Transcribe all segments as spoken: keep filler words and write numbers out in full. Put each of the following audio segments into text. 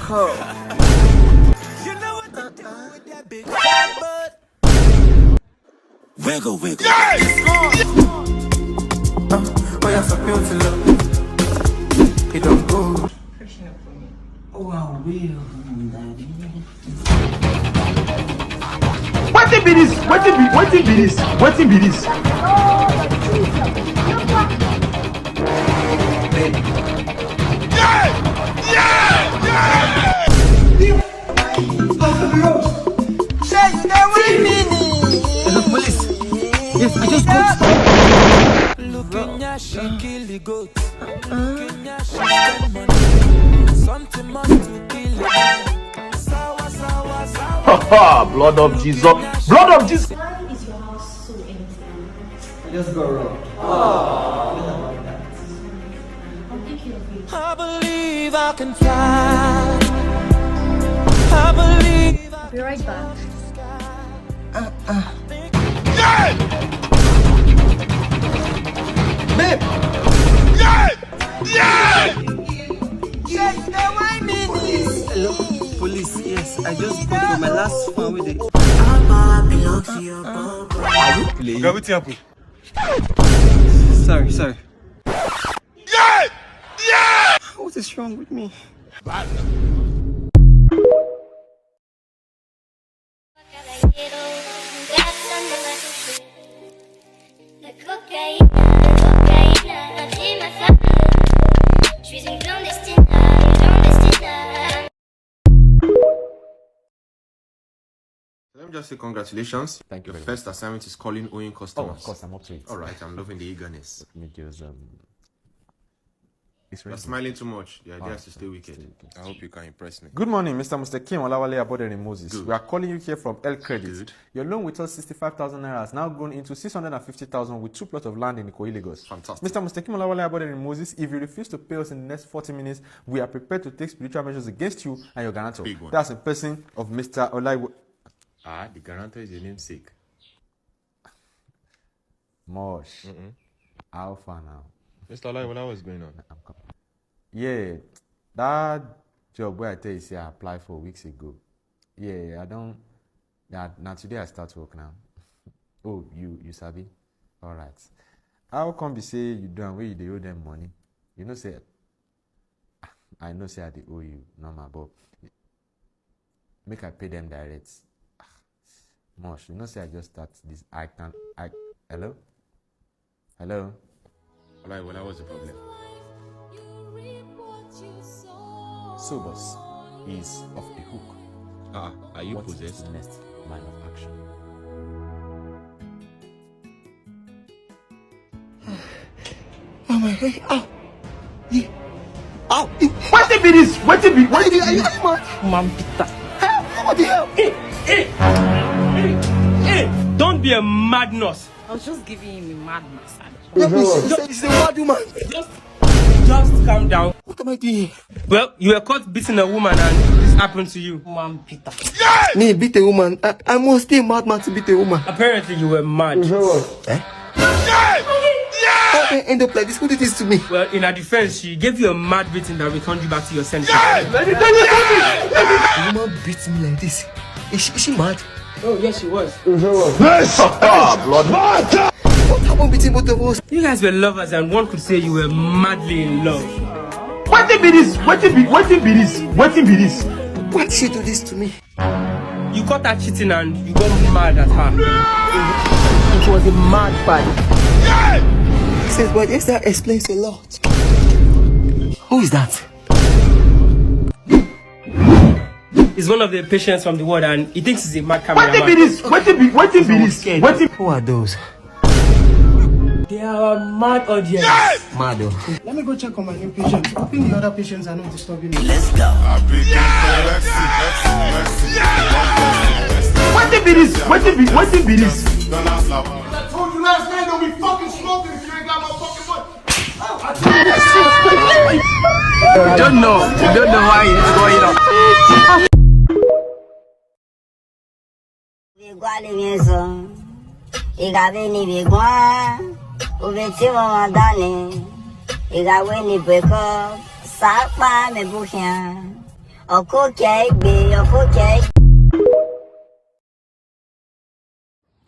You know what to do with that big fat butt. Wiggle, wiggle. Yes! Uh, oh, yeah, so beautiful. It don't go. Oh, I will. Wetin be this? Wetin be, wetin be this? Wetin be this? Yeah! Yeah! Yeah! Shey you dey with me? Hello, police. Yes, I just got. Looking at she kill the goat. Looking at she spend money. Something must to kill it. Sour, sour, sour. Ha ha! Blood of Jesus! Blood of Jesus! Why is your house so empty? I just got robbed. I'll take care of it. I believe I can fly. I believe I Be right back. Uh, uh. Yeah! Babe! Yeah! Yeah! Yes, they want me. Hello, police. Yes, I just spoke to my last fan with it. Our power belongs to your bum. Are you playing? Oga, wetin happen? Sorry, sorry. Yeah! Yeah! What is wrong with me? Let me just say congratulations. Thank you Your very first much. Assignment is calling owing Oh, customers. Of course, I'm up to it. All right, I'm loving the eagerness. Let me just, um, it's You're ready. Smiling too much. The idea All right, is to stay sir. Wicked. Stay wicked. I hope you can impress me. Good morning, Mister Mustekim Olawale Aboderin Moses. Good. We are calling you here from L Credit. Good. Your loan with us, sixty-five thousand naira, has now grown into six hundred and fifty thousand with two plots of land in Ikoyi, Lagos. Fantastic. Mister Mustekim Olawale Aboderin Moses, if you refuse to pay us in the next forty minutes, we are prepared to take spiritual measures against you and your guarantor. Big one. That's in person of Mister Olaiwo. Ah, the guarantor is your namesake. Mosh. Mm-mm. How far now? Mister Olaiwola, what's going on? I'm com- Yeah, that job where I tell you say I applied for weeks ago. Yeah, I don't. Yeah, now today I start work now. Oh, you you sabi? All right. How come be say you do am wey you dey owe them money? You know say I know say I dey owe you normal, but make I pay them direct. Ah, Mosh, you know say I just start this. I can I Hello? Hello? Olaiwola, what's the problem? So, boss, he's off the hook. Ah, are you What is possessed? The next line of action? Oh my God! Ow! Yeah. Ow! Wetin be this? Wetin be? Wetin be? Are you mad? Man, Peter. Hey, what the hell? Hey, hey, hey, hey! Don't be a mad nurse. I was just giving him a mad massage. Help me, she's a, she's a mad woman. Just, just calm down. What am I doing here? Well, you were caught beating a woman and this happened to you. Man, Peter. Me beat a woman? I, I must be a madman to beat a woman. Apparently, you were mad. Eh? How can I end up like this? Who did this to me? Well, in her defense, she gave you a mad beating that returned you back to your senses. Let me tell you something. The woman beat me like this. Is she, is she mad? Oh, yes, she was. Blood. What happened between both of us? You guys were lovers, and one could say you were madly in love. Wetin be this? Wetin be? Wetin be this? Wetin be this? Why did she do this to me? You caught her cheating and you got mad at her. It was a mad fight. Since what, yes, that explains a lot. Who is that? He's one of the patients from the ward and he thinks he's a mad cameraman. Wetin be this? Wetin be? Wetin be this? Wetin? Who are those? They are a mad audience. Mad o. Let me go check on my new patient. Hoping the other patients are not disturbing me. Let's go. Wetin be this? Wetin be? Wetin be this? I told you last night, don't be fucking smoking if you ain't got my fucking money. You don't know. You don't know why it's going on. Igwali ngezo, igabe ni bigwa, ubeti mo wadane, igawe ni bweko, sakpa me buhia. Uncle K, be Uncle K.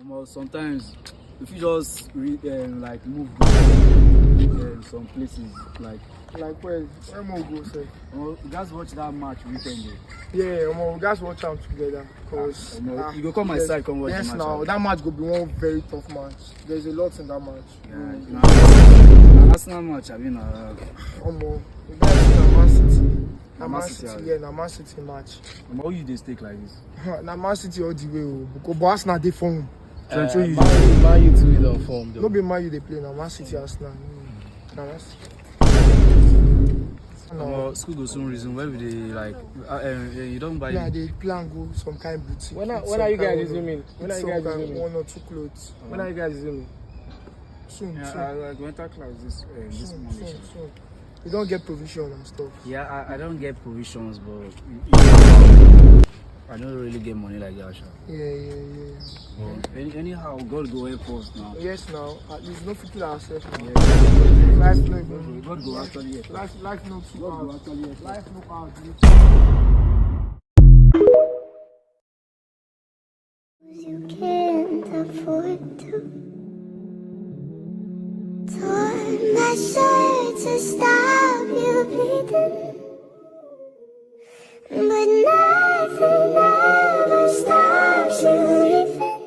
Omo, sometimes if you just re- um, like move go um, some places like Like where? Where more go sef? Omo, you guys watch that match weekend day. Yeah, omo, we guys watch am together. Cause Omo, ah, you go come my yes, side come watch yes, the match. Now that match go be one very tough match. There's a lot in that match. Yeah, na Arsenal match abi na Omo, the guys na Man City. Na Man Man City, City, abi? Yeah, na Man City match. Omo, who you dey stake like this? Na Man City all the way o. Because but Arsenal dey form. Trent, who you Man U, Man U too don form No though. Be Man U dey play na Man City Arsenal. Na Man City. No, Omo, school go soon resume. Where we dey like? Uh, uh, uh, you don buy? yeah, they plan go some kind boutique. When are, Eat when some are you kind guys of- resuming? When eat are you some guys kind resuming? One or two clothes. When are you guys resuming? Soon, Yeah, soon. I, I go enter class this uh, this Soon, morning. soon, soon. You don't get provision and stuff. Yeah, I, I don't get provisions, but I don't really get money like that. Sha. Yeah, yeah, yeah. But any, anyhow, God go help us now. Yes, now at least no fit kill ourselves now. Yeah. Life no even. God go actually help. Life, life no too God go hard. Actually help. Life no hard. You can't afford to. Tore my shirt to stop you bleeding, but nothing ever stops you leaving.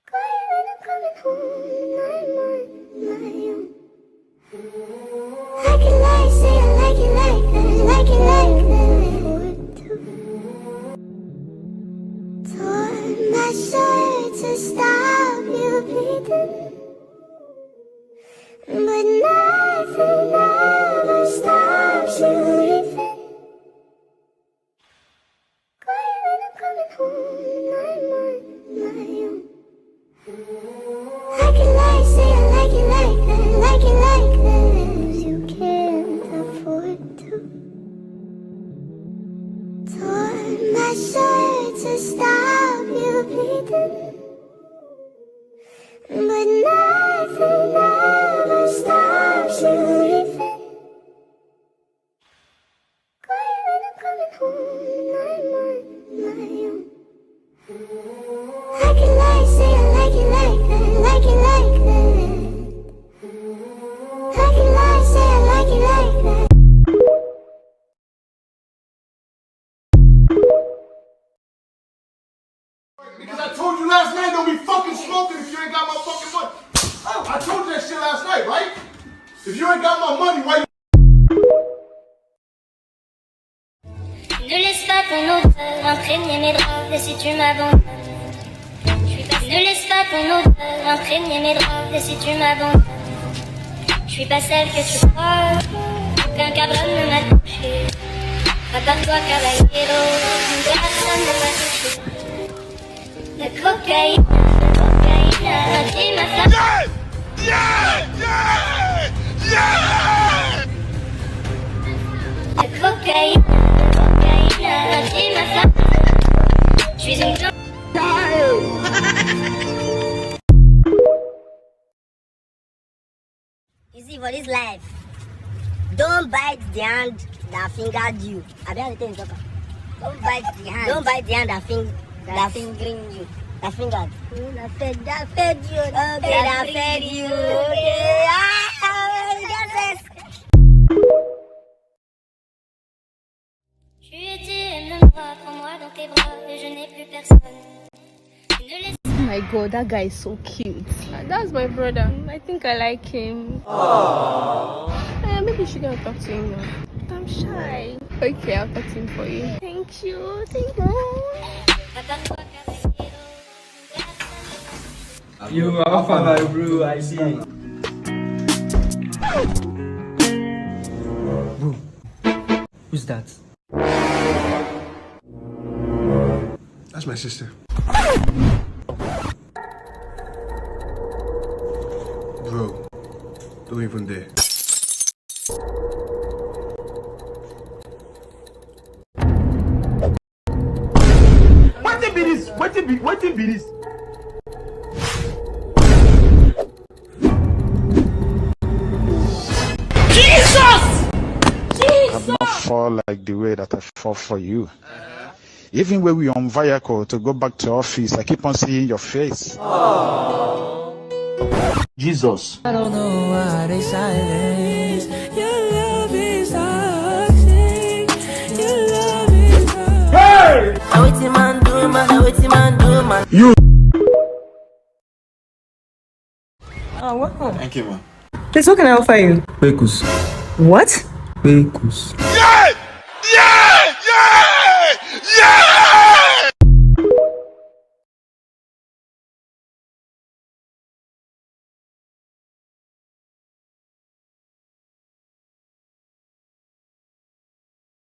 Quiet when I'm coming home, I'm on my own. I can lie, say I like it like that, like it like that. Tore my shirt to stop you bleeding, but nothing ever stops you leaving. Quiet when I'm coming home, I'm on my own. I can lie, say I like it like that, like it like that. You can't afford to. Tore my shirt to stop you bleeding, but nothing ever stops you leaving. Quiet when I'm coming home, I'm on my own. I can lie, say I like it like that, like it like that. I can lie, say I like it like that. Because I told you last night, don't be fucking smoking if you ain't got my fucking money. I told you that shit last night, right? If you ain't got my money, why you Ne laisse pas ton odeur imprégner mes draps, et si tu m'abandonnes, je suis pas... Ne laisse pas ton odeur imprégner mes draps, et si tu m'abandonnes, je suis pas celle que tu crois. Aucun cabron ne m'a touché. À part toi, caballero, personne ne m'a touché. La cocaïne, la cocaïne, a dit ma femme. Yeah! Yeah! Yeah! Yeah! La cocaïne, la cocaïne, a dit ma femme. Je suis une You see, for this life, don't bite the hand that fingered you. I don't think so. Don't bite the hand. Don't bite the hand that fing that fingering you. That fingered. That fed that fed you. Okay, that fed you. Okay. Ah, yes, yes. Tu étais, aime-moi, prends-moi dans tes bras, et je n'ai plus personne. Ne laisse Oh my god, that guy is so cute. That's my brother. I think I like him. Uh, maybe you should go and talk to him now. I'm shy. Okay, I'll talk to him for you. Thank you. Thank you. pas toi, caballero. You are far, bro. I see. Who's that? That's my sister. Bro, don't even dare. Wetin be this? Wetin be wetin be this? Jesus! Jesus! fall like the way that I fall for you. Even when we on vehicle to go back to office, I keep on seeing your face. Jesus. I don't know why they silence. Your love is toxic. Your love is toxic. Now wetin man do man, now wetin man do man. Ah, welcome. Thank you, man. Please, what can I offer you? Pekus. What? Pekus.